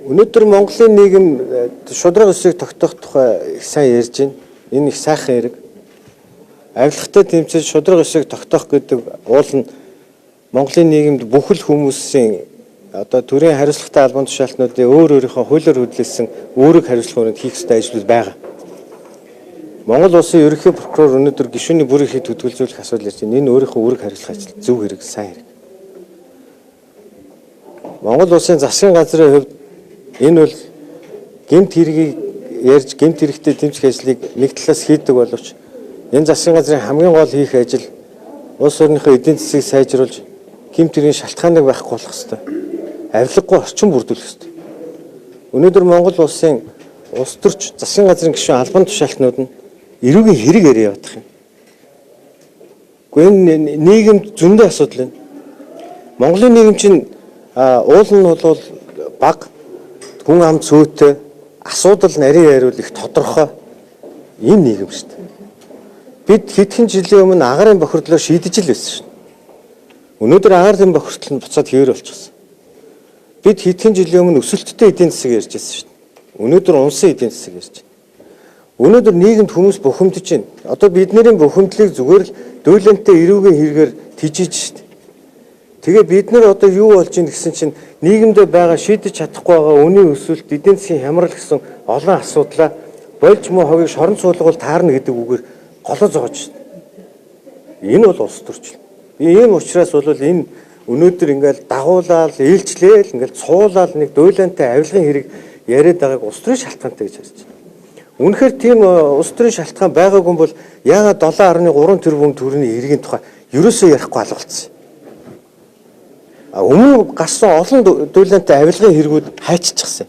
Өнөөдөр Монголын нийгэм шударга ёсыг тогтоох тухай их сайн ярьж байна. Энэ их сайхан хэрэг. Авилгатай тэмцэж шударга ёсыг тогтоох гэдэг уул нь Монголын нийгэмд бүхэл хүмүүсийн одоо төрийн хариуцлагатай албан тушаалтнуудын өөр өөрийнхөө хуулиар хөдөлсөн үүрэг хариуцлагыг хийх ёстой ажлууд байгаа. Монгол улсын ерөнхий прокурор өнөөдөр гишүүний бүр эрхийг төдөлзүүлэх асуудал ярьж байна. Энэ өөрийнхөө үүрэг хариуцлага ажил зөв хэрэг, сайн хэрэг. Монгол улсын засгийн газрын хувьд энэ бол гэмт хэргийг ярьж гэмт хэрэгтэй тэмцэх ажлыг нэг талаас хийдэг боловч энэ засгийн газрын хамгийн гол хийх ажил улс орныхоо эдийн засгийг сайжруулж гэмт хэргийн шалтгааныг байхгүй болох ёстой. Авилгагүй орчин бүрдүүлэх ёстой. Өнөөдөр Монгол улсын улс төрч засгийн газрын гишүүн албан тушаалтнууд нь эрүүгийн хэрэг яриа явах юм. Гэхдээ энэ нийгэмд зөндөө асуудал байна. Монголын нийгэм чинь уул нь бол бага, хүн ам цөөтэй, асуудал нарийн яриул их тодорхой ийм нийгэм шүү дээ. Бид хэдхэн жилийн өмнө агарын бохирдлоо шийдэж л байсан шүү дээ. Өнөөдөр агарын бохирдол нь буцаад хэвээр болчихсон. Бид хэдхэн жилийн өмнө өсөлттэй эдийн засаг ярьж байсан шүү дээ. Өнөөдөр унсан эдийн засаг ярьж байна. Өнөөдөр нийгэмд хүмүүс бухимдаж байна. Одоо бидний бухимдлыг зүгээр л дүүлэнтэй эрүүгийн хэрэгээр тижиж шүү дээ. Тэгээ бид нар одоо юу болж ийн гэсэн чинь нийгэмдээ байгаа шийдэж чадахгүй байгаа үнийн өсөлт, эдийн засгийн хямрал гэсэн олон асуудлаа болж муу хогийг шорон суулгуул таарна гэдэг үгээр голоо зоож шин. Энэ бол улс төрчл. Би ийм учраас бол энэ өнөөдөр ингээл дагуулаад, ээлжлээл, ингээл цуулаад нэг дуйлантай авилгын хэрэг яриад байгааг улс төрийн шалтгаантай гэж харж байна. Үнэхээр тийм улс төрийн шалтгаан байгаагүй бол яагаад 7.3 тэрбум төгрөгийн хэргийн тухай ерөөсөө ярихгүй алга болсон юм. Өмнө гарсан олон дуйлантай авилгын хэрэгүүд хайччихсан.